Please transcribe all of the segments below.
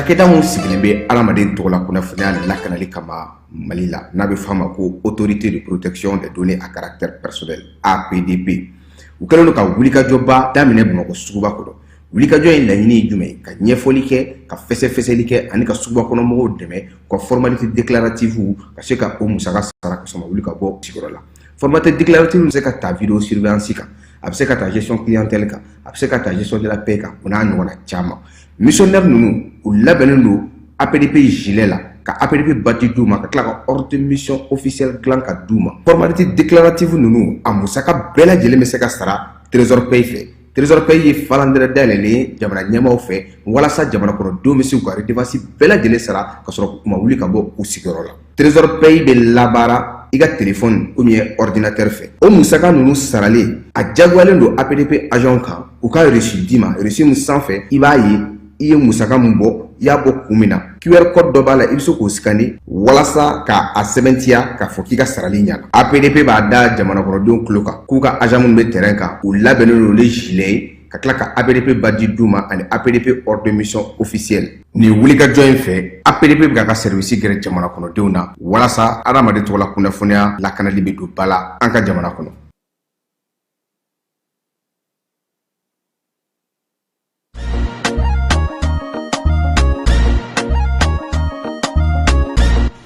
Cakɛda min sigilen bɛ adamaden tɔgɔla kunnafoniya lakanali kama Mali la, n'a bɛ f'a ma ko Autorité de protection des données à caractère personnel, APDP, u kɛlen don ka wulikajɔba daminɛ Bamakɔ suguba kɔnɔ. Wulikajɔ in laɲini ye jumɛn ye? Ka ɲɛfɔli kɛ, ka fɛsɛfɛsɛli kɛ ani ka suguba kɔnɔ mɔgɔw dɛmɛ u ka formalité déclarative ka se ka o musaka sara ka sɔrɔ ma wuli ka bɔ sigiyɔrɔ la. Formalité déclarative bɛ se ka ta vidéo surveillance kan, a bɛ se ka ta gestion clientèle kan, a bɛ se ka ta gestion de la paie kan, o n'a ɲɔgɔnna caman. Missionnaire ninnu, u labɛnnen don APDP gilet la, ka APDP badge d'u ma, ka tila ka ordre de mission officiel dilan ka d'u ma. Formalité déclarative ninnu, a musaka bɛɛ lajɛlen bɛ se ka sara Trésor Paye fɛ. Trésor Paye ye falandɛrɛ dayɛlɛlen ye jamana ɲɛmaaw fɛ walasa jamana kɔnɔdenw bɛ se k'u ka redevance bɛɛ lajɛlen sara ka sɔrɔ u ma wuli ka bɔ u sigiyɔrɔ la. Trésor Paye bɛ labaara i ka téléphone ou bien ordinateur fɛ. O musaka ninnu saralen, a jagoyalen don APDP agent kan u ka reçu d'i ma, reçu min sanfɛ i b'a ye i ye musaka min bɔ, i y'a bɔ kun min na. QR code dɔ b'a la, i bɛ se k'o scanner walasa ka a sɛbɛntiya k'a fɔ k'i ka sarali ɲana. APDP b'a da jamana kɔnɔdenw tulo kan k'u ka agent minnu bɛ terrain kan, u labɛnnen don ni gilet ye, ka tila ka APDP badge d'u ma ani APDP ordre de mission officiel. Nin wulikajɔ in fɛ, APDP bɛ k'a ka service gɛrɛ jamana kɔnɔdenw na walasa adamaden tɔgɔla kunnafoniya lakanali bɛ don ba la an ka jamana kɔnɔ.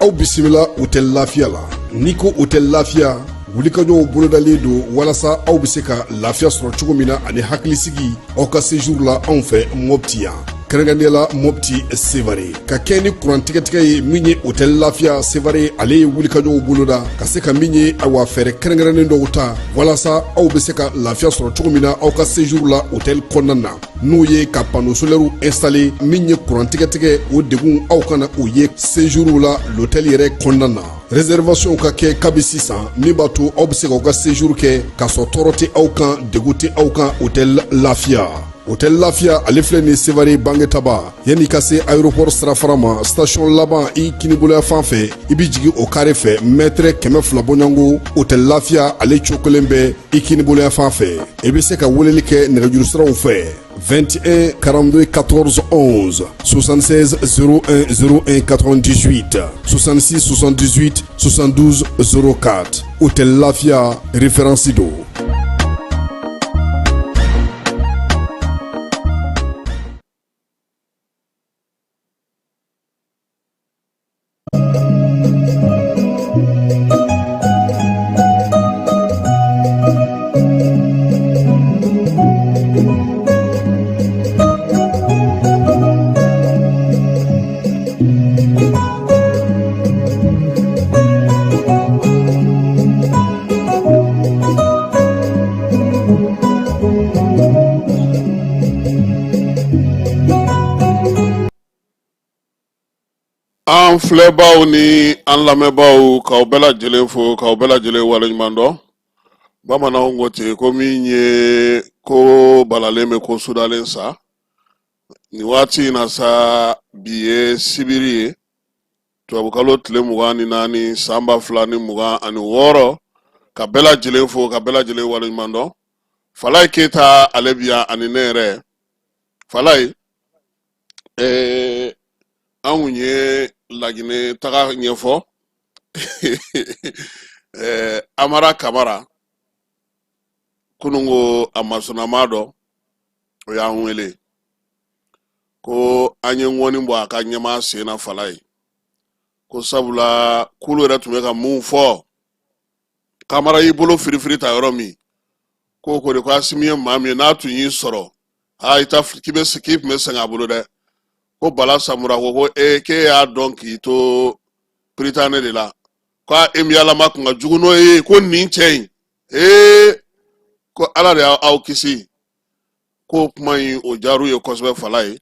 Aw bisimila Hôtel Lafiya la. N'i ko Hôtel Lafiya, wulikajɔw bolodalen don walasa aw bɛ se ka lafiya sɔrɔ cogo min na ani hakilisigi aw ka séjour la anw fɛ Mopti yan, kɛrɛnkɛrɛnnenya la Mopti Sevare. Ka kɛ ni kuran tigɛtigɛ ye min ye, Hôtel Lafiya Sevare ale ye wulikajɔw boloda ka se ka min ye, awa, fɛɛrɛ kɛrɛnkɛrɛnnen dɔw ta walasa aw bɛ se ka lafiya sɔrɔ cogo min na aw ka séjour la hôtel kɔnɔna na, n'o ye ka panneau solaire installer. Min ye kuran tigɛtigɛ, o degun aw kana o ye séjour la l'hôtel yɛrɛ kɔnɔna na. Réservation ka kɛ kabi sisan, min b'a to aw bɛ se k'aw ka séjour kɛ k'a sɔrɔ tɔɔrɔ tɛ aw kan, degun tɛ aw kan. Hôtel Lafiya, Hôtel Lafiya ale filɛ nin Sevare Bangetaba, yanni ka se aéroport sirafara ma, station laban i kiniboloya fan fɛ, i bɛ jigin o kare fɛ, mɛtɛrɛ 200 bɔɲɔgɔnko, Hôtel Lafiya ale cokolen bɛ i kiniboloya fan fɛ. I bɛ se ka weleli kɛ nɛgɛjuru siraw fɛ: 21 42 14 11, 76 01 01 98, 66 78 72 04. Hôtel Lafiya, référence don. An filɛbaw ni an lamɛnbaaw, k'aw bɛɛ lajɛlen fo, k'aw bɛɛ lajɛlen waleɲuman dɔn. Bamananw ko ten ko min ye ko balalen bɛ ko sudalen sa. Nin waati in na sa, bi ye sibiri ye, tubabukalo tile 24, san 2026. Ka bɛɛ lajɛlen fo, ka bɛɛ lajɛlen waleɲuman dɔn. Falayi Keyita ale bi yan ani ne yɛrɛ Falayi. An kun ye Laginɛ taga ɲɛfɔ. Amara Kamara kununko a masunama dɔ, o y'an wele ko an ye ŋɔni bɔ a ka ɲɛmaa sen na. Falayi ko sabula k'olu yɛrɛ tun bɛ ka mun fɔ, Kamara y'i bolo firifiri ta yɔrɔ min, k'o ko de ko Asimi ye maa min ye, n'a tun y'i sɔrɔ aa, i ta k'i bɛ k'i tun bɛ sɛgɛn a bolo dɛ. Ko Bala Samura ko e k'e y'a dɔn k'i to Prytanée de la, ko a emiyalama kun ka jugu n'o ye, ko nin cɛ in ee, ko Ala de y'aw kisi. Ko kuma in o diyar'u ye kosɛbɛ. Falayi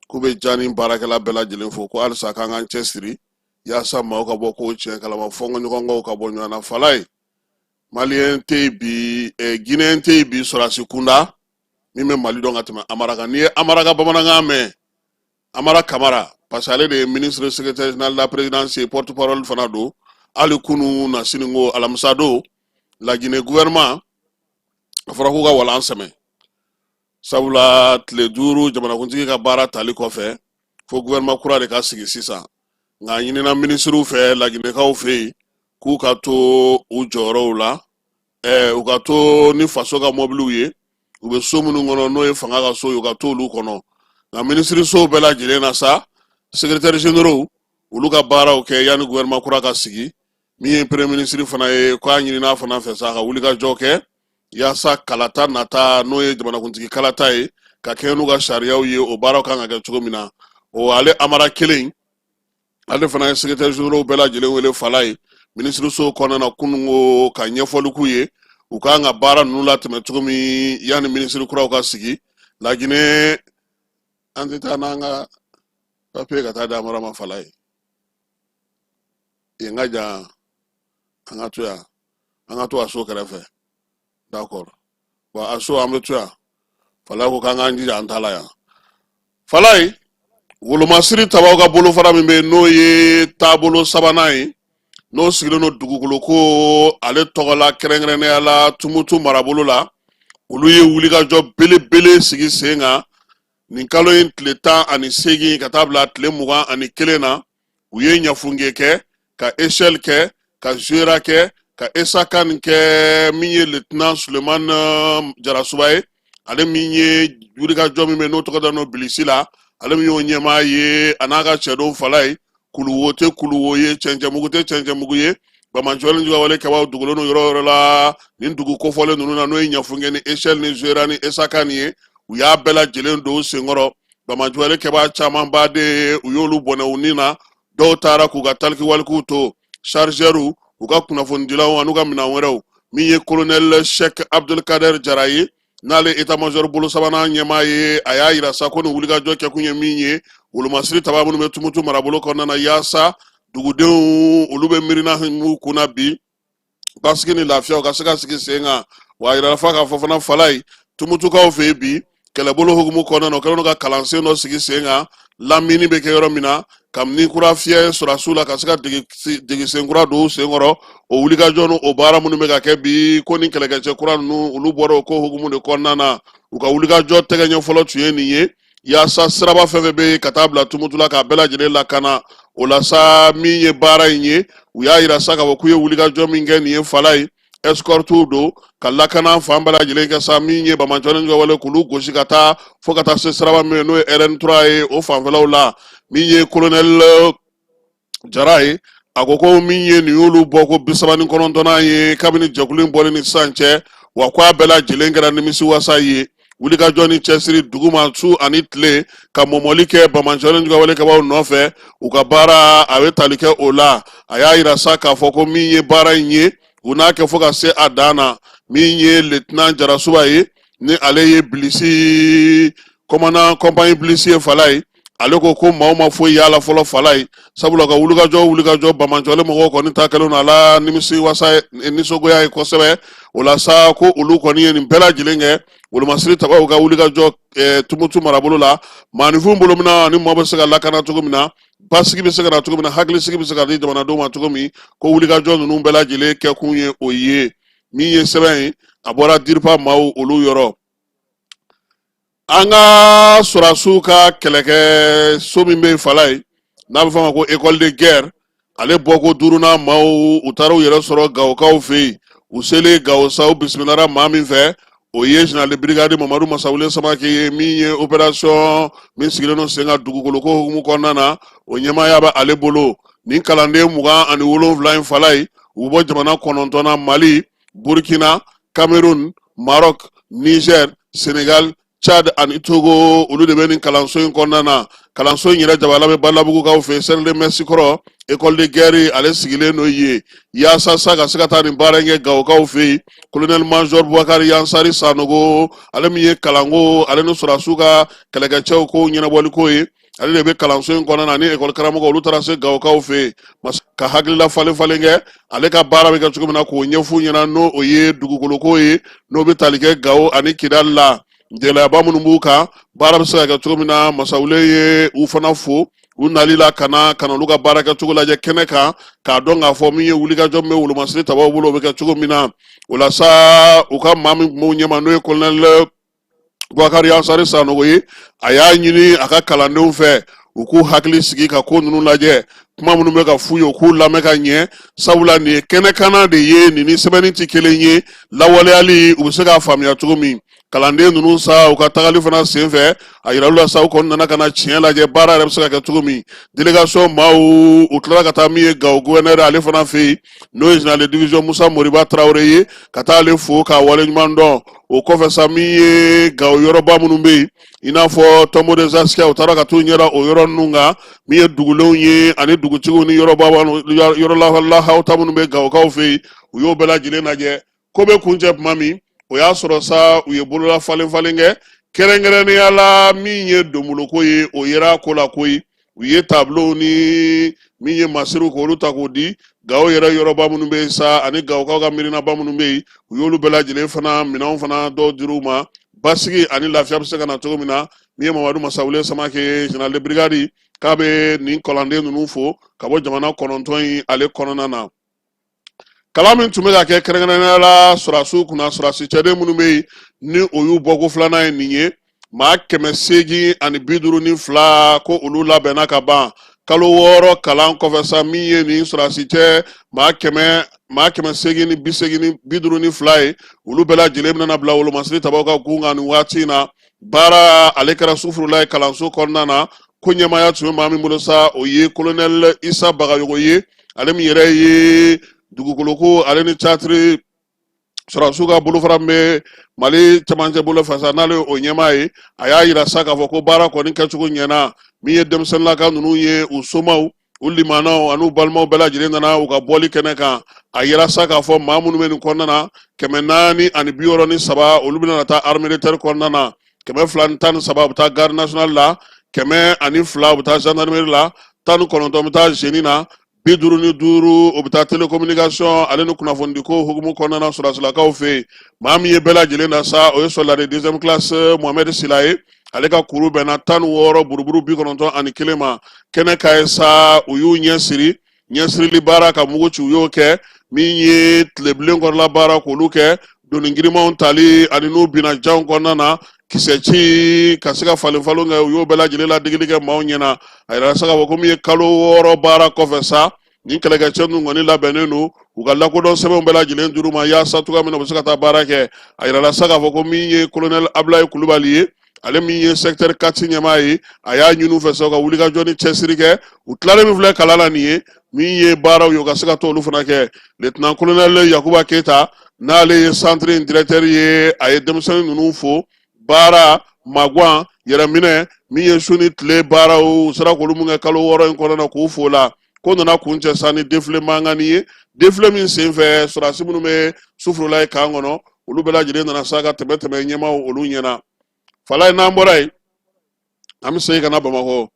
k'u bɛ Jani baarakɛla bɛɛ lajɛlen fo, ko halisa k'an k'an cɛsiri yaasa maaw ka bɔ kow tiɲɛ kalama, fɔnkɔɲɔgɔnkɔw ka bɔ ɲɔgɔn na. Falayi, maliyɛn tɛ yen bi, guinéen tɛ yen bi sɔrɔdasi kunda min bɛ Mali dɔn ka tɛmɛ Amara kan. N'i ye Amara ka bamanankan mɛn, Amara Kamara, parce que ale de ye ministre secrétaire général de la présidence ye, porte parole fana don. Hali kunu na sini ko alamisa don, Laginɛ gouvernement a fɔra k'u ka walan sɛmɛ, sabula tile 5 jamanakuntigi ka baara tali kɔfɛ, Fo gouvernement kura de ka sigi sisan. Nka a ɲinina minisiriw fɛ Laginɛkaw fɛ yen k'u ka to u jɔyɔrɔw la, u ka to ni faso ka mɔbiliw ye, u bɛ so minnu kɔnɔ, n'o ye fanga ka so ye, u ka to olu kɔnɔ. Nka minisirisow bɛɛ lajɛlen na sa, secrétaire généraux, olu ka baaraw kɛ yanni gouvernement kura ka sigi. Min ye premier ministre fana ye, k'a ɲinina fana fɛ sa ka wulikajɔ kɛ yaasa kalata nata, n'o ye jamanakuntigi kalata ye, ka kɛɲɛ n'u ka sariyaw ye, o baaraw kan ka kɛ cogo min na. O ale Amara kelen, ale fana ye secrétaire généraux bɛɛ lajɛlen wele Falaye minisiriso kɔnɔna na kununko ka ɲɛfɔli k'u ye, u kan ka baara ninnu latɛmɛ cogo min yanni minisiri kuraw ka sigi Laginɛ. An tɛ taa n'an ka papiye ka taa di Amara ma Falaye yen ka jan. An ka to yan, an ka to a so kɛrɛfɛ. D'accord, wa a so an bɛ to yan. Falaye ko k'an k'an jija an ta la yan. Falaye, wolomasiri tabaw ka bolofara min bɛ yen, n'o ye taabolo sabanan ye, n'o sigilen don dugukolo ko ale tɔgɔ la, kɛrɛnkɛrɛnnenya la Tumutu marabolo la, olu ye wulikajɔ belebele sigi sen kan nin kalo in tile 18 ka taa bila tile 21 na. U ye Ɲafunke kɛ, ka Echelle kɛ, ka Zuera kɛ, ka Essakane kɛ. Min ye lieutenant Suleiman Jarasuba ye, ale min ye wulikajɔ min bɛ n'o tɔgɔ dalen don bilisi la, ale min y'o ɲɛmaa ye, a n'a ka cɛdenw Falaye, kuluwo tɛ kuluwo ye, cɛncɛnmugu tɛ cɛncɛnmugu ye, banbaanciwale jugawale kɛbaaw dogolen don yɔrɔ o yɔrɔ la nin dugu kofɔlen ninnu na, n'o ye Ɲafunke ni Echelle ni Zuera ni Essakane ye, u y'a bɛɛ lajɛlen don senkɔrɔ. Banbaanciwale kɛbaa camanba de ye, u y'olu bɔnɛ u ni na. Dɔw taara k'u ka talikiwalikuw to, chargeurs, u ka kunnafonidilaw an'u ka minɛn wɛrɛw. Min ye colonel Sheikh Abdulkader Jara ye, n'ale état major bolo sabanan ɲɛmaa ye, a y'a yira sa ko nin wulikajɔ kɛkun ye min ye, wolomasiri taba minnu bɛ Tumutu marabolo kɔnɔna na, yaasa dugudenw olu bɛ miirina m'u kunna bi, basigi ni lafiya ka se ka sigi sen kan. Wa a yirala fa k'a fɔ fana Falaye, Tumutukaw fɛ yen bi, kɛlɛbolo hukumu kɔnɔna na, o kɛlen don ka kalansen dɔ sigi sen kan, lamini bɛ kɛ yɔrɔ min na, ka ni kura fiyɛ sɔrɔdasiw la, ka se ka degesen kura don u sen kɔrɔ. O wulikajɔ ni o baara minnu bɛ ka kɛ bi, ko ni kɛlɛkɛcɛ kura ninnu, olu bɔra o ko hukumu de kɔnɔna na. U ka wulikajɔ tɛgɛ ɲɛ fɔlɔ tun ye nin ye, yaasa siraba fɛn fɛn bɛ yen ka taa bila Tumutu la, k'a bɛɛ lajɛlen lakana. O la sa, min ye baara in ye, u y'a yira sa k'a fɔ k'u ye wulikajɔ min kɛ nin ye Falaye, escorte don ka lakana fan bɛɛ lajɛlen kɛ sa, min ye banbaanciwale wale k'olu gosi ka taa fo ka taa se siraba min n'o ye RN3 ye, o fanfɛlaw la. Min ye colonel Jara ye, a ko ko min ye nin y'olu bɔ ko 39nan ye kabini jɛkulu in bɔli ni sisan cɛ, wa ko a bɛɛ lajɛlen kɛra nimisiwasa ye. Wulikajɔ ni cɛsiri duguma su ani tile, ka mɔmɔli kɛ banbaanciwale jugawale kɛbaaw nɔfɛ, u ka baara a bɛ tali kɛ o la. A y'a yira sa k'a fɔ ko min ye baara in ye, u n'a kɛ fo ka se a dan na. Min ye lieutenant Jarasuba ye, ni ale ye bilisi commandant compagnie bilisi ye Falaye, ale ko ko maaw ma foyi y'a la fɔlɔ Falaye, sabula ka wulikajɔ banbaanciwale mɔgɔw kɔni ta kɛlen don a la nimisi wasa nisɔngoya ye kosɛbɛ. O la sa, ko olu kɔni ye nin bɛɛ lajɛlen kɛ, wolomasiri tabaw ka wulikajɔ Tumutu marabolo la, maaninfin bolo min na ni maa bɛ se ka lakana cogo min na, basigi bɛ se ka na cogo min na, hakilisigi bɛ se ka di jamanadenw ma cogo min, ko wulikajɔ ninnu bɛɛ lajɛlen kɛkun ye o ye. Min ye sɛbɛn ye, a bɔra DIRPA maaw olu yɔrɔ. An ka sɔrɔdasiw ka kɛlɛkɛ so min bɛ yen Falaye, n'a bɛ fɔ a ma ko école de guerre, ale bɔko duurunan maaw, u taara u yɛrɛ sɔrɔ Gawokaw fɛ yen. U selen Gawo sa, u bisimilara maa min fɛ, o ye général de brigade Mamadu Masawule Samake ye, min ye opération min sigilen don sen kan dugukolo ko hukumu kɔnɔna na, o ɲɛmaaya bɛ ale bolo. Nin kalanden 27 in Falaye, u bɔ jamana 9 na: Mali, Burkina, Cameroun, Maroc, Niger, Sénégal, Tchad ani Togo. Olu de bɛ nin kalanso in kɔnɔna na. Kalanso in yɛrɛ jabala bɛ Balabugukaw fɛ, cercle de Metz kɔrɔ. École de guerre ale sigilen don yen yaasa sa ka se ka taa nin baara in kɛ Gawokaw fɛ yen. Colonel major Bubakari Yansari Sanogo, ale min ye kalanko ale ni sɔrɔdasiw ka kɛlɛkɛcɛw ko ɲɛnabɔliko ye, ale de bɛ kalanso in kɔnɔna na ni ekɔli karamɔgɔ. Olu taara se Gawokaw fɛ yen ka hakilila falen falen kɛ, ale ka baara bɛ kɛ cogo min na, k'o ɲɛf'u ɲɛna, n'o o ye dugukoloko ye, n'o bɛ tali kɛ Gawo ani Kidali la, gɛlɛyaba minnu b'u kan, baara bɛ se ka kɛ cogo min na. Masawule ye u fana fo u nali la ka na ka na olu ka baara kɛcogo lajɛ kɛnɛ kan, k'a dɔn k'a fɔ min ye wulikajɔ min bɛ wolomasiri tabaw bolo, o bɛ kɛ cogo min na. O la sa, u ka maa min tun b'u ɲɛma, n'o ye colonel Bubakari Ansari Sanogo ye, a y'a ɲini a ka kalandenw fɛ, U k'u hakili sigi ka ko ninnu lajɛ, kuma minnu bɛ ka f'u ye, u k'u lamɛn ka ɲɛ, sabula nin ye kɛnɛkanna de ye, nin ni sɛbɛnni tɛ kelen ye. Lawaleyali, u bɛ se k'a faamuya cogo min. Kalanden ninnu sa, u ka tagali fana senfɛ, a yiral'u la sa, u kɔni nana ka na tiɲɛ lajɛ, baara yɛrɛ bɛ se ka kɛ cogo min. Délégation maaw, u tilara ka taa min ye Gawo gouverneur ale fana fɛ yen, n'o ye général de division Musa Moriba Tarawele ye, ka taa ale fo k'a waleɲuman dɔn. O kɔfɛ sa, min ye Gawo yɔrɔba minnu bɛ yen, i n'a fɔ Tombeau des Askias, u taara ka t'u ɲɛda o yɔrɔ ninnu kan, min ye dugulenw ye ani dugutigiw ni yɔrɔba yɔrɔ lahawta minnu bɛ Gawokaw fɛ yen, u y'o bɛɛ lajɛlen lajɛ. Ko bɛ kuncɛ tuma min, o y'a sɔrɔ sa u ye bolola falen falen kɛ, kɛrɛnkɛrɛnnenya la min ye donboloko ye, o yera ko la koyi. U ye tableau ni min ye masiriw k'olu ta k'o di Gawo yɛrɛ yɔrɔba minnu bɛ yen sa, ani Gawokaw ka miirinaba minnu bɛ yen, u y'olu bɛɛ lajɛlen fana minɛnw fana dɔw dir'u ma, basigi ani lafiya bɛ se ka na cogo min na. Min ye Mamadu Masawule Samake, général de brigade, k'a bɛ nin kalanden ninnu fo ka bɔ jamana 9 in ale kɔnɔna na. Kalan min tun bɛ ka kɛ kɛrɛnkɛrɛnnenya la sɔrɔdasiw kunna, sɔrɔdasi cɛden minnu bɛ yen ni o y'u bɔko filanan ye nin ye, maa 852, ko olu labɛnna ka ban kalo 6 kalan kɔfɛ sa. Min ye nin sɔrɔdasi cɛ maa 852 ye, olu bɛɛ lajɛlen bɛna bila wolomasiri tabaw ka gun kan nin waati in na. Baara ale kɛra sufurula ye kalanso kɔnɔna na. Ko ɲɛmaaya tun bɛ maa min bolo sa, o ye kolonɛli Isa Bagayogo ye, ale min yɛrɛ ye dugukoloko ale ni catiri sɔrɔdasiw ka bolofara min bɛ Mali cɛmancɛ bolo fɛ sa, n'ale o ɲɛmaa ye. A y'a yira sa k'a fɔ ko baara kɔni kɛcogo ɲɛna. Min ye denmisɛnninlaka ninnu ye, u somaw, u limanaw an'u balimaw bɛɛ lajɛlen nana u ka bɔli kɛnɛ kan. A yira sa k'a fɔ maa minnu bɛ nin kɔnɔna na, 463, olu bɛna taa armée de terre kɔnɔna na, 213 u bɛ taa garde nationale la, 102 u bɛ taa gendarmerie la, 19 bɛ taa génie na, 55 o bɛ taa télécommunication ale ni kunnafonidiko hukumu kɔnɔna na sɔrɔdasilakaw fɛ yen. Maa min ye bɛɛ lajɛlen na sa, o ye soldat de deuxième classe Mohamed Sila ye. Ale ka kuru bɛnna 16 buruburu 91 ma. Kɛnɛ ka ye sa, u y'u ɲɛsiri ɲɛsirili baara ka mugu ci, u y'o kɛ. Min ye tilebilen kɔrɔla baara, k'olu kɛ, doni girimanw tali ani n'u binna janw kɔnɔna na, kisɛ ci ka se ka falen falen kɛ, u y'o bɛɛ lajɛlen ladegeli kɛ maaw ɲɛna. A yɛrɛ sa k'a fɔ ko min ye kalo 6 baara kɔfɛ sa, nin kɛlɛkɛcɛ ninnu kɔni labɛnnen don, u ka lakodɔn sɛbɛnw bɛɛ lajɛlen dir'u ma yaasa cogoya min na u bɛ se ka taa baara kɛ. A yirala sa k'a fɔ ko min ye kolonɛli Abulayi Kulubali ye, ale min ye secteur 4 ɲɛmaa ye, a y'a ɲini u fɛ sa u ka wulikajɔ ni cɛsiri kɛ. U tilalen min filɛ kalan na nin ye, min ye baaraw ye, u ka se ka t'olu fana kɛ. Lieutenant colonel Yakuba Keyita, n'ale ye centre in directeur ye, a ye denmisɛnnin ninnu fo baara magwan yɛrɛminɛ min ye su ni tile baaraw, u sera k'olu mun kɛ kalo 6 in kɔnɔna na, k'u fo la. Ko nana kuncɛ sa ni défilé mankanni ye, défilé min senfɛ sɔrɔdasi minnu bɛ sufurula ye camp kɔnɔ, olu bɛɛ lajɛlen nana sa ka tɛmɛ tɛmɛ ɲɛmaaw olu ɲɛna. Falaye, n'an bɔra yen, an bɛ segin ka na Bamakɔ.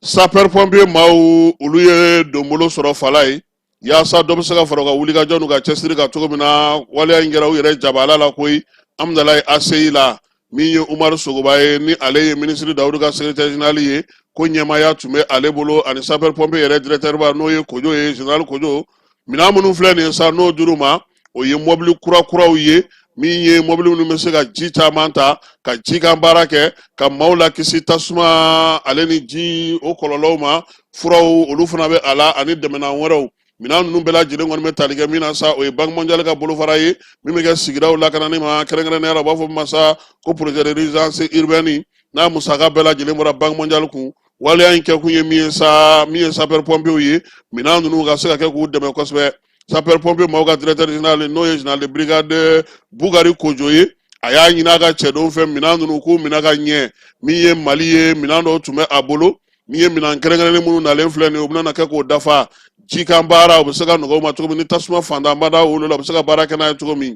Sapeur pompier maaw, olu ye donbolo sɔrɔ Falaye, yaasa dɔ bɛ se ka fara u ka wulikajɔ n'u ka cɛsiri kan cogo min na. Waleya in kɛra u yɛrɛ jabala la koyi, Amudalayi ACI la. Min ye Umaru Sogoba ye, ni ale ye minisiri Dawudu ka secrétaire général ye, ko ɲɛmaaya tun bɛ ale bolo, ani sapeur pompier yɛrɛ directeur ba, n'o ye Kojo ye, général Kojo. Minɛn minnu filɛ nin ye sa, n'o dir'u ma, o ye mɔbili kura kuraw ye, min ye mɔbili minnu bɛ se ka ji caman ta ka jikan baara kɛ, ka maaw lakisi tasuma ale ni ji o kɔlɔlɔw ma. Furaw, olu fana bɛ a la, ani dɛmɛnan wɛrɛw. Minɛn ninnu bɛɛ lajɛlen kɔni bɛ tali kɛ min na sa, o ye Banque mondiale ka bolofara ye min bɛ kɛ sigidaw lakanani ma, kɛrɛnkɛrɛnnenya la u b'a fɔ min ma sa ko projet de résilience urbaine, n'a musaka bɛɛ lajɛlen bɔra Banque mondiale kun. Waleya in kɛkun ye min ye sa, min ye sapeur pompier ye, minɛn ninnu ka se ka kɛ k'u dɛmɛ kosɛbɛ. Sapeur pompier maaw ka directeur général, n'o ye général de brigade Bukari Kojo ye, a y'a ɲini a ka cɛdenw fɛ, minɛn ninnu k'u minɛ ka ɲɛ. Min ye Mali ye, minɛn dɔw tun bɛ a bolo, min ye minɛn kɛrɛnkɛrɛnnen minnu nalen filɛ nin ye, u bɛna kɛ k'o dafa. Jikan baara, o bɛ se ka nɔgɔya u ma cogo min, ni tasuma fantanba da olu la, u bɛ se ka baara kɛ n'a ye cogo min.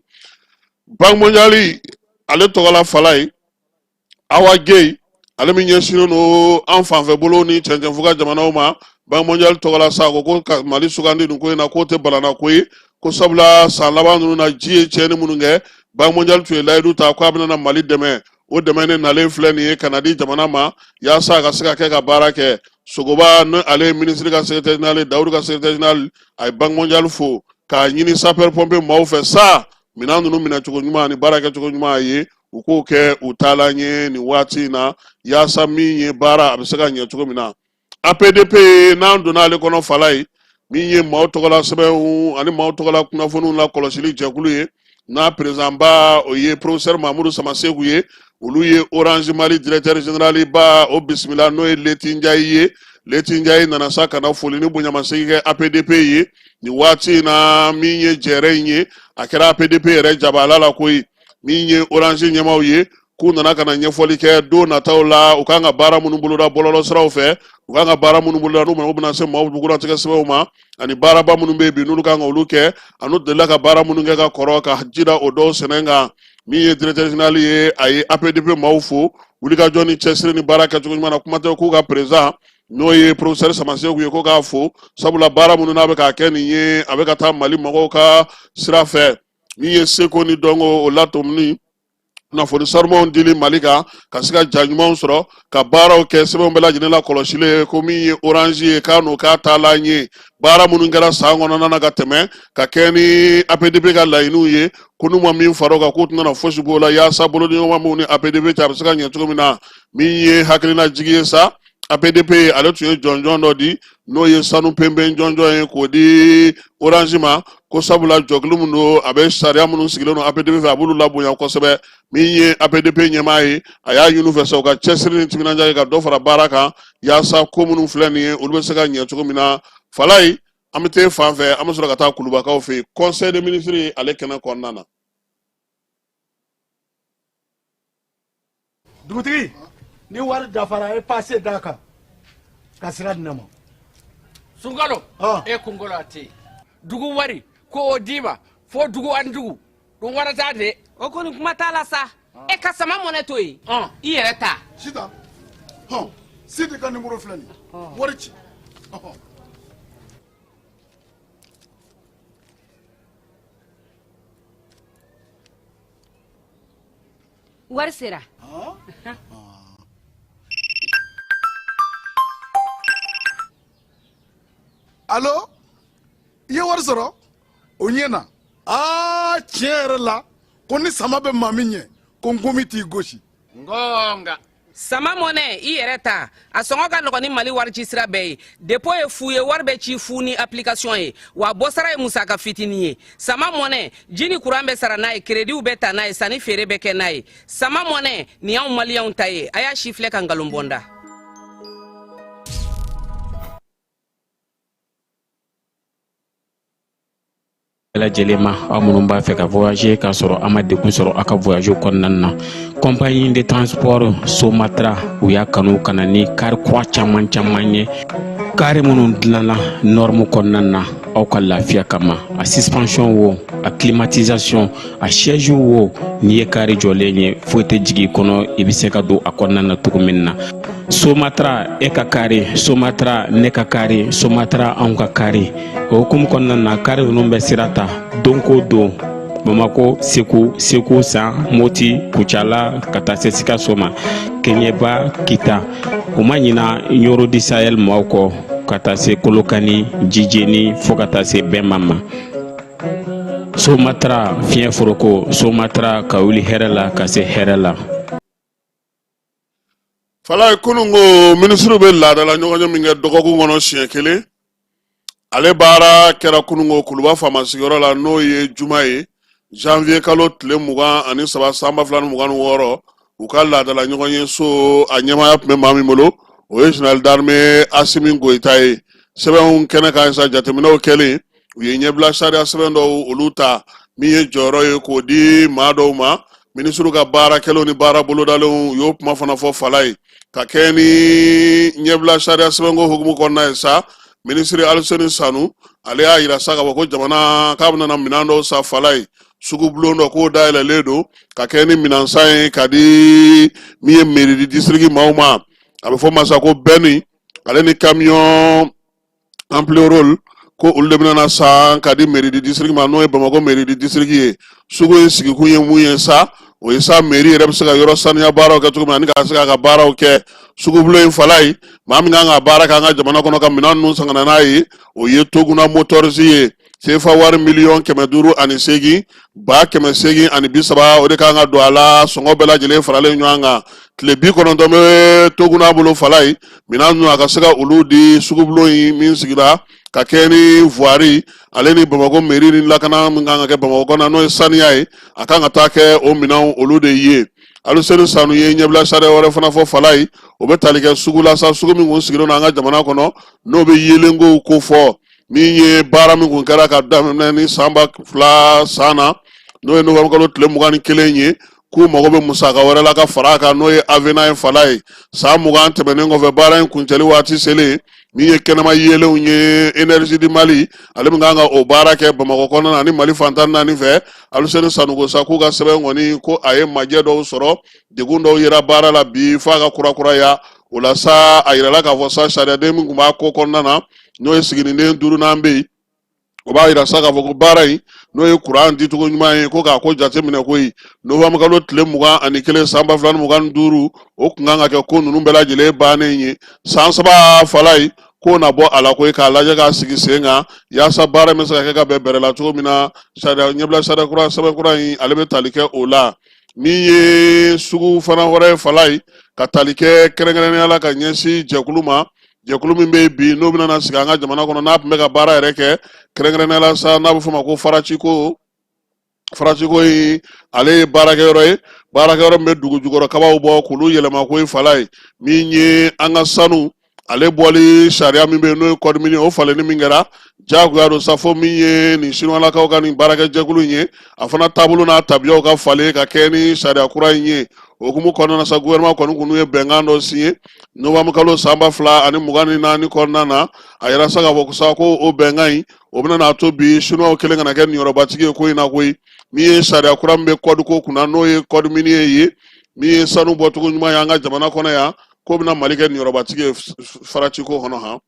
Banque mondiale ale tɔgɔla Falaye, Awa Gueye, ale min ɲɛsinnen don an fanfɛ bolo ni cɛncɛnfuga jamanaw ma, Banque mondiale tɔgɔla sa, ko ko ka Mali sugandi nin ko in na, k'o tɛ balana ko ye, ko sabula san laban ninnu na, ji ye tiɲɛni minnu kɛ, Banque mondiale tun ye layidu ta k'a bɛna Mali dɛmɛ. O dɛmɛ ne nalen filɛ nin ye ka na di jamana ma yaasa a ka se ka kɛ ka baara kɛ. Sogoba, ni ale ye minisiri ka secrétaire général, Dawudu ka secrétaire général, a ye Banque mondiale fo k'a ɲini sapeur pompier maaw fɛ sa, minɛn ninnu minɛcogo ɲuman ani baara kɛcogo ɲuman ye. U k'o kɛ u taalan ye nin waati in na, yaasa min ye baara a bɛ se ka ɲɛ cogo min na. APDP, n'an donna ale kɔnɔ, Falaye, min ye maaw tɔgɔla sɛbɛnw ani maaw tɔgɔla kunnafoniw la kɔlɔsili jɛkulu ye, n'a président ba o ye professeur Mamudu Samaseku ye, olu ye Orange Mali directeur général ba o bisimila, n'o ye Leti Njayi ye. Leti Njayi nana sa ka na foli ni bonyamasegin kɛ APDP ye nin waati in na. Min ye jɛrɛ in ye, a kɛra APDP yɛrɛ jabala la koyi. Min ye Orange ɲɛmaaw ye, k'u nana ka na ɲɛfɔli kɛ don nataw la, u kan ka baara minnu boloda bɔlɔlɔsiraw fɛ, u kan ka baara minnu boloda n'u mago bɛna se maaw bugunnatigɛ sɛbɛnw ma, ani baaraba minnu bɛ yen bi n'olu kan ka olu kɛ, ani delila ka baara minnu kɛ ka kɔrɔ, ka ji da o dɔw sɛnɛ kan. Min ye directeur général ye, a ye APDP maaw fo wulikajɔ ni cɛsiri ni baara kɛcogo ɲuman na. Kuma tɛ k'u ka président, n'o ye professeur Samaseku ye, ko k'a fo, sabula baara minnu n'a bɛ k'a kɛ nin ye, a bɛ ka taa Mali mɔgɔw ka sira fɛ. Min ye seko ni dɔnko o latɔmuni, kunnafoni sarumanw dili Mali kan, ka se ka ja ɲumanw sɔrɔ ka baaraw kɛ, sɛbɛnw bɛɛ lajɛlen la kɔlɔsilen, ko min ye Orange ye, k'a n'o k'a taalan ye baara minnu kɛra san kɔnɔna na ka tɛmɛ, ka kɛ ni APDP ka laɲiniw ye, ko n'u ma min fara o kan, k'u tɛna fosi b'o la, yaasa bolodiɲɔgɔnma minnu ni APDP cɛ, a bɛ se ka ɲɛ cogo min na. Min ye hakilina jigi ye sa, APDP ale tun ye jɔnjɔn dɔ di, n'o ye sanu penpen jɔnjɔn ye, k'o di Orange ma, ko sabula jɔkulu min don, a bɛ sariya minnu sigilen don APDP fɛ, a b'olu labonya kosɛbɛ. Min ye APDP ɲɛmaa ye, a y'a ɲini u fɛ sa, u ka cɛsiri ni timinandiya kɛ ka dɔ fara baara kan, yaasa ko minnu filɛ nin ye, olu bɛ se ka ɲɛ cogo min na. Falaye, an bɛ taa fan fɛ, an bɛ sɔrɔ ka taa Kulubakaw fɛ yen, conseil des ministres ale kɛnɛ kɔnɔna na. Dugutigi, ni wari dafara, e pase d'a kan ka sira di ne ma. Sunkalo, e kunkolo a tɛ dugu wari ko o d'i ma fo dugu ani dugu ɗum warata de. O kɔni, kuma t'a la sa. E ka sama mɔnɛ to yen, i yɛrɛ ta. Sitan, hɔn, Sidi ka nimoro filɛ nin ye, wari ci. Wari sera. Alo, i ye wari sɔrɔ, o ɲɛna. Aa, tiɲɛ yɛrɛ la, ko ni sama bɛ maa min ɲɛ, ko nkomi t'i gosi. Ngonga. Sama mɔnɛ, i yɛrɛ ta, a sɔngɔ ka nɔgɔn ni Mali wari ci sira bɛɛ ye. Dépôt ye fu ye, wari bɛ ci fu ni application ye, wa bɔsara ye musaka fitinin ye. Sama mɔnɛ, ji ni kuran bɛ sara n'a ye, créditw bɛ ta n'a ye, sanni feere bɛ kɛ n'a ye. Sama mɔnɛ nin y'anw Maliyɛnw ta ye. A y'a si filɛ ka nkalon bɔ n da. Bɛɛ lajɛlen ma, aw minnu b'a fɛ ka voyager k'a sɔrɔ a ma degun sɔrɔ aw ka voyage kɔnɔna na, compagnie de transport Somatra, u y'a kanu ka na ni kari kura caman caman ye, kari minnu dilanna norme kɔnɔna na aw ka lafiya kama. A suspension wo, a climatisation, a siège wo, n'i ye kari jɔlen ye, foyi tɛ jigin i kɔnɔ, i bɛ se ka don a kɔnɔna na cogo min na. Somatra, e ka kari Somatra, ne ka kari Somatra, anw ka kari. O hukumu kɔnɔna na, kari ninnu bɛ sira ta don ko don Bamako, Segu, Segu San, Moti, Kucala, ka taa se Sikaso ma, Keɲeba, Kita. U ma ɲina Ɲoro du Sahel maaw kɔ, ka taa se Kolokani, Jijeni, fo ka taa se Bɛnma ma. Somatra, fiɲɛ foroko Somatra, ka wuli hɛrɛ la ka se hɛrɛ la. Falaye, kunun ko minisiriw bɛ laadala ɲɔgɔnye min kɛ dɔgɔkun kɔnɔ siɲɛ kelen, ale baara kɛra kunun ko Kuluba faama sigiyɔrɔ la, n'o ye juma ye, janvier kalo tile 23 san 2026. U ka laadala ɲɔgɔnye so, a ɲɛmaaya tun bɛ maa min bolo, o ye général d'armée Asimi Goyita ye. Sɛbɛnw kɛnɛ kan sa, jateminɛw kɛlen, u ye ɲɛbila sariya sɛbɛn dɔw olu ta, min ye jɔyɔrɔ ye k'o di maa dɔw ma minisiriw ka baara kɛlenw ni baara bolodalenw. U y'o kuma fana fɔ. Falaye, ka kɛ ni ɲɛbila sariya sɛbɛnko hukumu kɔnɔna ye sa, minisiri Aliseni Sanu, ale y'a yira sa k'a fɔ ko jamana k'a bɛna minɛn dɔw san. Falaye, sugubulon dɔ k'o dayɛlɛlen don ka kɛ ni minɛnsan ye ka di min ye mairie du district maaw ma, a bɛ fɔ ma sa ko benne, ale ni camion Ampliroll, ko olu de bɛna san ka di mairie du district ma, n'o ye Bamakɔ mairie du district ye. Sugu in sigikun ye mun ye sa? O ye sa, mairie yɛrɛ bɛ se ka yɔrɔ saniya baaraw kɛ cogo min, ani ka se k'a ka baaraw kɛ. Sugubulon in, Falaye, maa min kan ka baara kɛ an ka jamana kɔnɔ ka minɛn ninnu san ka na n'a ye, o ye Toguna Motors ye. Sefa wari miliyɔn 508 830, o de kan ka don a la. Sɔngɔ bɛɛ lajɛlen faralen ɲɔgɔn kan, tile 90 bɛ Toguna bolo Falayi, minɛn ninnu a ka se ka olu di sugubulon in min sigira ka kɛ ni voirie ale ni Bamakɔ mairie ni lakana min kan ka kɛ Bamakɔ kɔnɔ, n'o ye saniya ye, a kan ka taa kɛ o minɛnw olu de ye. Aluseni Sanu ye ɲɛbila sariya wɛrɛ fana fɔ Falayi, o bɛ tali kɛ sugu la sa, sugu min kun sigilen don an ka jamana kɔnɔ, n'o bɛ yeelenkow ko fɔ. Min ye baara min kun kɛra ka daminɛ ni san 2000 san na, n'o ye novembre kalo tile 21 ye, k'u mago bɛ musaka wɛrɛ la ka fara a kan, n'o ye avenant ye Falayi. San 20 tɛmɛnen kɔfɛ, baara in kuncɛli waati selen, min ye kɛnɛma yeelenw ye, Énergie du Mali ale min kan ka o baara kɛ Bamakɔ kɔnɔna na ani Mali fan 14 fɛ, Aluseni Sanu ko sa k'u ka sɛbɛn kɔni ko a ye majɛ dɔw sɔrɔ, degun dɔw yera baara la bi f'a ka kurakuraya. O la sa, a yirala k'a fɔ sa, sariyaden min tun b'a ko kɔnɔna na, n'o ye siginiden duurunan bɛ yen, o b'a yira sa k'a fɔ ko baara in, n'o ye kuran dicogo ɲuman ye, ko k'a ko jateminɛ koyi. Novembre kalo tile 21 san 2025, o kun kan ka kɛ ko ninnu bɛɛ lajɛlen bannen ye. San 3 Falayi, k'o na bɔ a la koyi, k'a lajɛ k'a sigi sen kan yaasa baara in bɛ se ka kɛ ka bɛn bɛrɛ la cogo min na. Sariya ɲɛbila sariya kura, sɛbɛn kura in, ale bɛ tali kɛ o la. Min ye sugu fana wɛrɛ ye Falayi, ka tali kɛ kɛrɛnkɛrɛnnenya la ka ɲɛsin jɛkulu ma, jɛkulu min bɛ bi n'o bɛna sigi an ka jamana kɔnɔ, n'a tun bɛ ka baara yɛrɛ kɛ kɛrɛnkɛrɛnnenya la sa, n'a bɛ f'o ma ko Faraciko. Faraciko in, ale ye baarakɛyɔrɔ ye, baarakɛyɔrɔ min bɛ dugu jukɔrɔ kabaw bɔ k'olu yɛlɛma koyi Falayi. Min ye an ka sanu ale bɔli sariya min bɛ yen, n'o ye code minier, o falenni min kɛra, jagoya don sa fo min ye nin sinuwalakaw ka nin baarakɛjɛkulu in ye, a fana taabolo n'a tabiyaw ka falen ka kɛ ni sariya kura in ye. O hukumu kɔnɔna na sa, gouvernement kɔni kun ye bɛnkan dɔ signé novembre kalo san 2024 kɔnɔna na. A yira sa k'a fɔ sa ko o bɛnkan in, o bɛna n'a to bi sinuwaw kelen kana kɛ niyɔrɔbatigi ye ko in na koyi. Min ye sariya kura min bɛ code ko kunna, n'o ye code minier ye, min ye sanu bɔcogo ɲuman ye an ka jamana kɔnɔ yan, k'o bɛna Mali kɛ niyɔrɔbatigi ye Faraciko kɔnɔ han.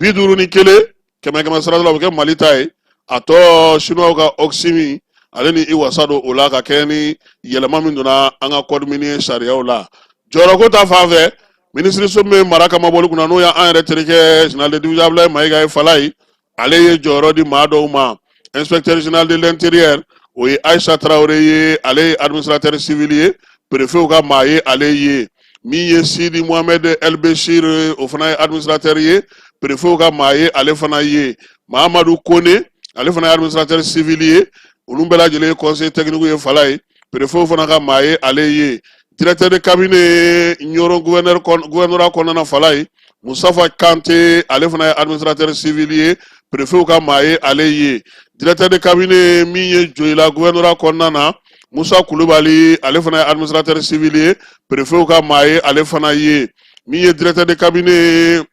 51 kɛmɛ kɛmɛ sara la, o bɛ kɛ Mali ta ye, a tɔ sinuwaw ka Oximi ale ni i wasa don o la ka kɛ ni yɛlɛma min donna an ka code minier sariyaw la. Jɔyɔrɔko ta fan fɛ, minisiriso min bɛ mara kamabɔli kunna, n'o y'an yɛrɛ terikɛ général de division Abulayi Mayiga ye Falayi, ale ye jɔyɔrɔ di maa dɔw ma. Inspecteur général de l'intérieur, o ye Ayisa Tarawele ye, ale ye administrateur civil ye, préfet ka maa ye ale ye. Min ye Sidi Mohamed El Bechir, o fana ye administrateur ye, préfet ka maa ye ale fana ye. Mahamadu Kone, ale fana ye administrateur civil ye. Olu bɛɛ lajɛlen ye conseiller technique ye Falayi, préfet fana ka maa ye ale ye. Directeur de cabinet Ɲɔrɔ gouvernorat kɔnɔna na Falayi, Mustafa Kante, ale fana ye administrateur civil ye, préfet ka maa ye ale ye. Directeur de cabinet min ye Joyila gouvernorat kɔnɔna na, Musa Kulubali, ale fana ye administrateur civil ye, préfet ka maa ye ale fana ye. Min ye directeur de cabinet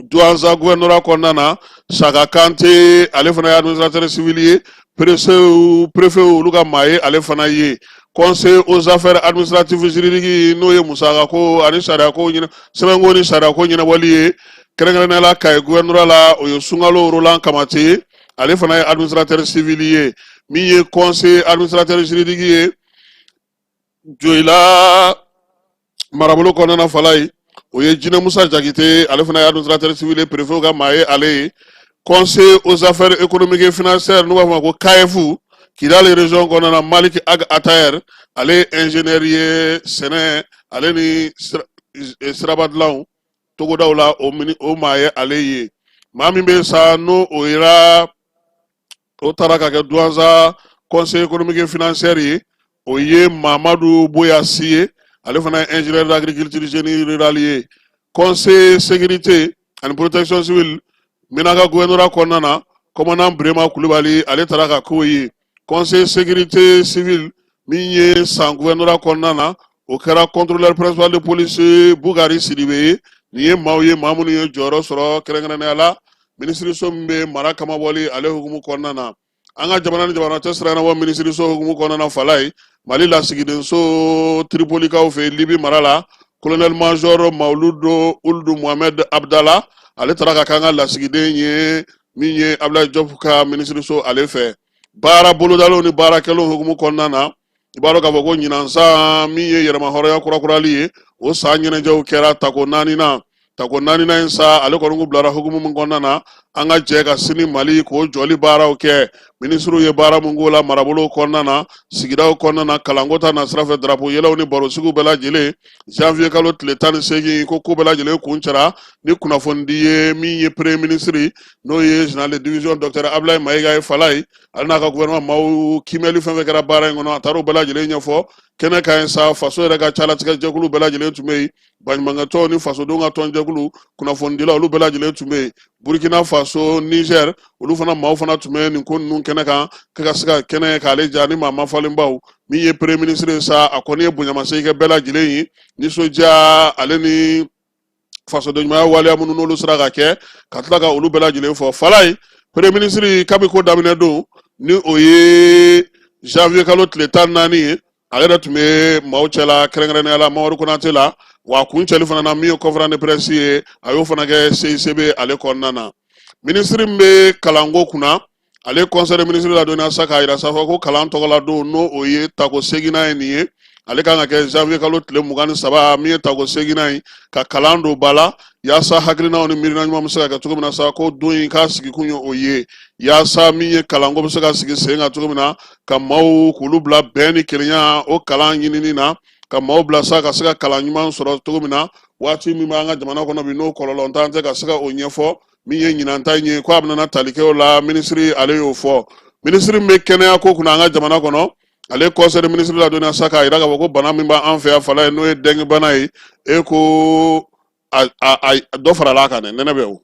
Douentza gouvernorat kɔnɔna na, Saka Kante, ale fana ye administrateur civil ye, préfet olu ka maa ye ale fana ye. Conseiller aux affaires administratives juridiques, n'o ye musaka ko ani sariya ko ɲɛna, sɛbɛnko ni sariya ko ɲɛnabɔli ye, kɛrɛnkɛrɛnnenya la Kayi gouvernorat la, o ye Sunkalo Roland Kamate ye, ale fana ye administrateur civil ye. Min ye conseiller administrateur juridique ye Joyila marabolo kɔnɔna Falayi, o ye Jinɛ Musa Jakite, ale fana ye administrateur civil ye, préfet ka maa ye ale ye. Conseiller aux affaires économiques et financières, n'u b'a fɔ ma ko CAEF, Kidali région kɔnɔna na, Malik Ag Atayer, ale ye ingénieur ye sɛnɛ ale ni siraba dilanw togodaw la, o maa ye ale ye. Maa min bɛ sa, n'o o yera, o taara ka kɛ Douentza conseil économique et financier ye, o ye Mamadu Boyasi ye, ale fana ye ingénieur d'agriculture génie rural ye. Conseil sécurité ani protection civile Menaka gouvernorat kɔnɔna na, commandant Burema Kulubali, ale taara ka k'o ye. Conseil sécurité civile min ye San gouvernorat kɔnɔna na, o kɛra contrôleur principal de police Bugari Sidibe ye. Nin ye maaw ye, maa minnu ye jɔyɔrɔ sɔrɔ kɛrɛnkɛrɛnnenya la minisiriso min bɛ mara kamabɔli ale hukumu kɔnɔna na. An ka jamana ni jamana cɛ sira ɲɛnabɔ minisiriso hukumu kɔnɔna na Falayi, Mali lasigidenso Tiripolikaw fɛ Libi mara la, colonel major Mawuludu Uludu Mohamed Abdala, ale taara ka k'an ka lasigiden ye min ye Abdoulaye Diop ka minisiriso ale fɛ. Baara bolodalenw ni baara kɛlenw hukumu kɔnɔna na, i b'a dɔn k'a fɔ ko ɲinan san min ye yɛrɛmahɔrɔnya kurakurali ye, o san ɲɛnajɛw kɛra tako naaninan. Tako naaninan in sa, ale kɔni kun bilara hukumu min kɔnɔna na, An ka jɛ ka sini Mali k'o jɔli baaraw kɛ. Minisiriw ye baara mun k'o la marabolow kɔnɔna na, sigidaw kɔnɔna na, kalanko ta nasira fɛ, darapo yɛlɛw ni barosigiw bɛɛ lajɛlen. Janvier kalo tile 18, ko ko bɛɛ lajɛlen kuncɛra ni kunnafonidi ye. Min ye premier ministre, n'o ye général de division docteur Ablaye Mayiga ye, Falaye, ale n'a ka gouvernement maaw kiimɛli fɛn fɛn kɛra baara in kɔnɔ, a taar'o bɛɛ lajɛlen ɲɛfɔ kɛnɛ kan yen sa. Faso yɛrɛ ka calatigɛ jɛkulu bɛɛ lajɛlen tun bɛ yen, baɲumankɛtɔnw ni fasodenw ka tɔnjɛkulu, kunnafonidilaw, olu bɛɛ lajɛlen tun bɛ yen. Burkina Faso, Niger, olu fana maaw fana tun bɛ nin ko ninnu kɛnɛ kan ka se ka kɛnɛ k'ale ja ni maa mafalenbaw. Min ye premier ministre ye sa, a kɔni ye bonyamasegin kɛ bɛɛ lajɛlen ye, nisɔndiya ale ni fasodenɲumanya waleya minnu n'olu sera ka kɛ, ka tila ka olu bɛɛ lajɛlen fɔ. Falaye, premier ministre, kabi ko daminɛ don, ni o ye janvier kalo tile 14 ye, ale yɛrɛ tun bɛ maaw cɛla, kɛrɛnkɛrɛnnenya la Mamadu Konate la. Wa a kuncɛli fana na, min ye conférence de presse ye, a y'o fana kɛ CICB ale kɔnɔna na. Minisiri min bɛ kalanko kunna, ale conseil des ministres ladɔnniya sa k'a yira sa fɔ ko kalan tɔgɔla don, n'o o ye tako seginnan ye nin ye, ale kan ka kɛ janvier kalo tile 23, min ye tako seginnan ye, ka kalan don ba la yaasa hakilinaw ni miirina ɲuman bɛ se ka kɛ cogo min na sa. Ko don in k'a sigikun ye o ye, yaasa min ye kalanko bɛ se ka sigi sen kan cogo min na, ka maaw k'olu bila bɛn ni kelenya o kalan ɲinini na, ka maaw bila sa ka se ka kalan ɲuman sɔrɔ cogo min na waati min b'an ka jamana kɔnɔ bi, n'o kɔlɔlɔntan tɛ ka se ka o ɲɛfɔ. Min ye ɲinan ta in ye, ko a bɛna tali kɛ o la, minisiri ale y'o fɔ. Minisiri min bɛ kɛnɛya ko kunna an ka jamana kɔnɔ, ale conseil des ministres ladɔnniya sa k'a yira k'a fɔ ko bana min b'an fɛ yan, Falaye, n'o ye dengue bana ye, e ko a a dɔ farala a kan dɛ, nɛnɛ bɛ o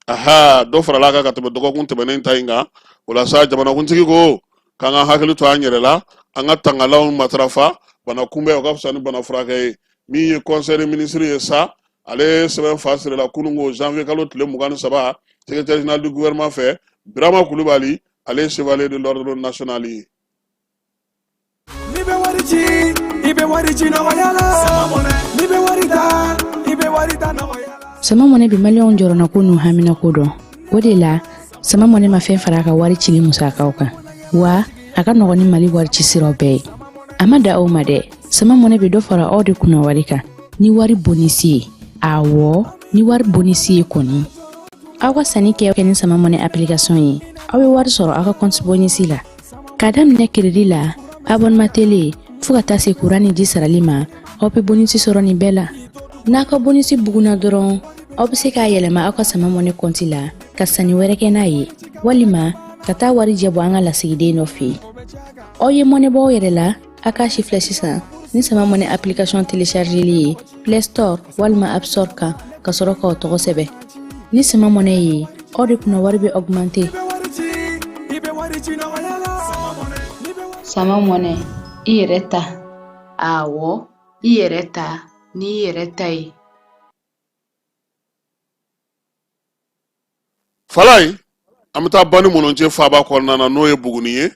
aha, dɔ farala a kan ka tɛmɛ dɔgɔkun tɛmɛnen ta in kan. O la sa, jamanakuntigi ko k'an ka hakili to an yɛrɛ la, an ka tangalanw matarafa. Bana kunbɛn, o ka fisa ni bana furakɛ ye. Min ye conseil des ministres ye sa, ale sɛbɛn fa sirila kunun ko janvier kalo tile 23, secrétaire général du gouvernement fɛ, Birama Kulubali, ale ye chevalier de l'ordre national ye. N'i bɛ wari ci, i bɛ wari ci nɔgɔya la. N'i bɛ wari ta, i bɛ wari ta nɔgɔya la. Sama Mɔnɛ bɛ maliyɛnw jɔrɔnako n'u haminako dɔn. O de la, Sama Mɔnɛ ma fɛn fara a ka wari cili musakaw kan, wa a ka nɔgɔn ni Mali wari ci siraw bɛɛ ye. A ma dan o ma dɛ, Sama Mɔnɛ bɛ dɔ fara aw de kunna wari kan ni wari bonisi ye. Awɔ, ni wari bonisi ye kɔni. Aw ka sanni kɛ ni Sama Mɔnɛ application ye, aw bɛ wari sɔrɔ aw ka compte bonisi la. K'a daminɛ crédit la, abonnement télé, fo ka taa se kuran ni ji sarali ma, aw bɛ bonisi sɔrɔ nin bɛɛ la. N'a ka bonisi bugunna dɔrɔn, aw bɛ se k'a yɛlɛma aw ka Sama Mɔnɛ kɔnti la ka sanni wɛrɛ kɛ n'a ye, walima ka taa warijɛ bɔ an ka lasigiden dɔ fɛ yen. Aw ye mɔnɛ bɔ aw yɛrɛ la, a k'a sifilɛ sisan ni Sama Mɔnɛ application téléchargeli ye Play Store walima App Store kan, ka sɔrɔ k'aw tɔgɔ sɛbɛn. Ni Sama Mɔnɛ ye, aw de kunna wari bɛ augmenter. Sama Mɔnɛ, i yɛrɛ ta. Awɔ, i yɛrɛ ta n'i yɛrɛ ta ye. Falaye, an bɛ taa Bani Mɔnɔncɛ faaba kɔnɔna na, n'o ye Buguni ye.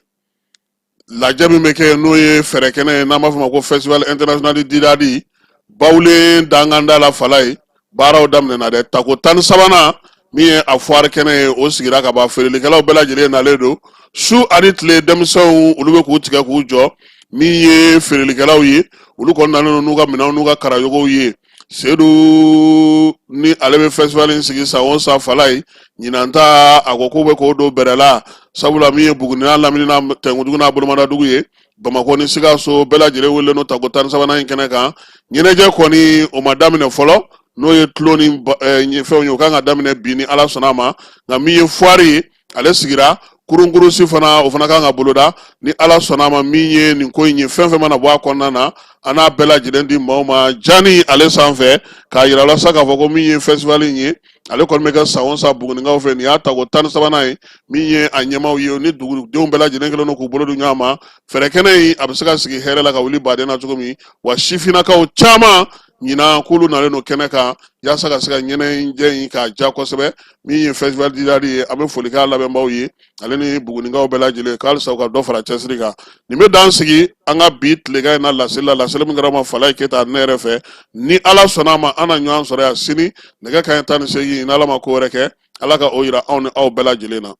Lajɛ min bɛ kɛ, n'o ye fɛrɛ kɛnɛ ye, n'an b'a fɔ ma ko festival international du Didadi, Bawulen danganda la, Falaye, baaraw daminɛna dɛ. Tako 13nan min ye a foire kɛnɛ ye, o sigira ka ban. Feerelikɛlaw bɛɛ lajɛlen nalen don su ani tile. Denmisɛnw, olu bɛ k'u tigɛ k'u jɔ. Min ye feerelikɛlaw ye, olu kɔni nalen don n'u ka minɛnw n'u ka karayogow ye. Sedu ni ale bɛ festival in sigi san o san, Falaye, ɲinan ta a ko k'u bɛ k'o don bɛrɛ la, sabula min ye Buguni n'a lamini n'a Tɛnkudugu n'a bolomaddugu ye, Bamakɔ ni Sikaso, bɛɛ lajɛlen welelen don tako 13nan in kɛnɛ kan. Ɲɛnajɛ kɔni, o ma daminɛ fɔlɔ, n'o ye tulon ni fɛnw ye, o kan ka daminɛ bi ni Ala sɔnna a ma. Nka min ye foire ye, ale sigira. Kurunkurusi fana, o fana kan ka boloda ni Ala sɔnna a ma. Min ye nin ko in ye, fɛn fɛn mana bɔ a kɔnɔna na, an n'a bɛɛ lajɛlen di maaw ma jani ale sanfɛ, k'a yira la sa k'a fɔ ko min ye festival in ye, ale kɔni bɛ kɛ san o san Bugunikaw fɛ. Nin y'a tako 13nan ye. Min ye a ɲɛmaaw ye ni dugudenw bɛɛ lajɛlen kɛlen don k'u bolo di ɲɔgɔn ma, fɛɛrɛ kɛnɛ in a bɛ se ka sigi hɛrɛ la ka wuli baden na cogo min wa. Sifinnakaw caman ɲinan k'olu nalen don kɛnɛ kan yaasa ka se ka ɲɛnajɛ in k'a ja kosɛbɛ. Min ye festival Didadi ye, an bɛ foli k'a labɛnbaw ye, ale ni Bugunikaw bɛɛ lajɛlen, k'halisa u ka dɔ fara cɛsiri kan. Nin bɛ dan sigi an ka bi tilegan in na laseli la, laseli min kɛra ma Falaye Keyita ne yɛrɛ fɛ. Ni Ala sɔnna a ma, an na ɲɔgɔn sɔrɔ yan sini nɛgɛ kanɲɛ 18, n'Ala ma ko wɛrɛ kɛ. Ala ka o yira anw ni aw bɛɛ lajɛlen na.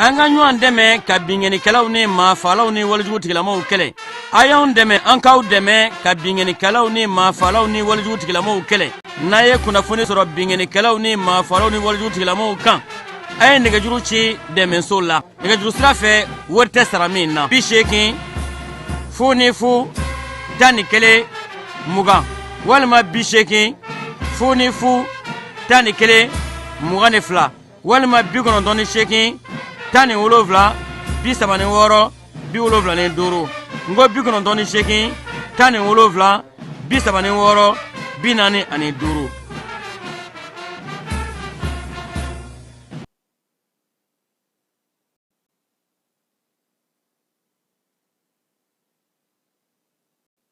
An ka ɲɔgɔn dɛmɛ ka binkannikɛlaw ni maafalaw ni walejugu tigilamaw kɛlɛ. A y'anw dɛmɛ, an k'aw dɛmɛ ka binkannikɛlaw ni maafalaw ni walejugu tigilamaw kɛlɛ. N'a ye kunnafoni sɔrɔ binkannikɛlaw ni maafalaw ni walejugu tigilamaw kan, a ye nɛgɛjuru ci dɛmɛso la. Nɛgɛjuru sira fɛ, wari tɛ sara min na. 80 00 11 20 walima 80 00 11 22 walima 98 17 36 75. N ko 98 17 36 45.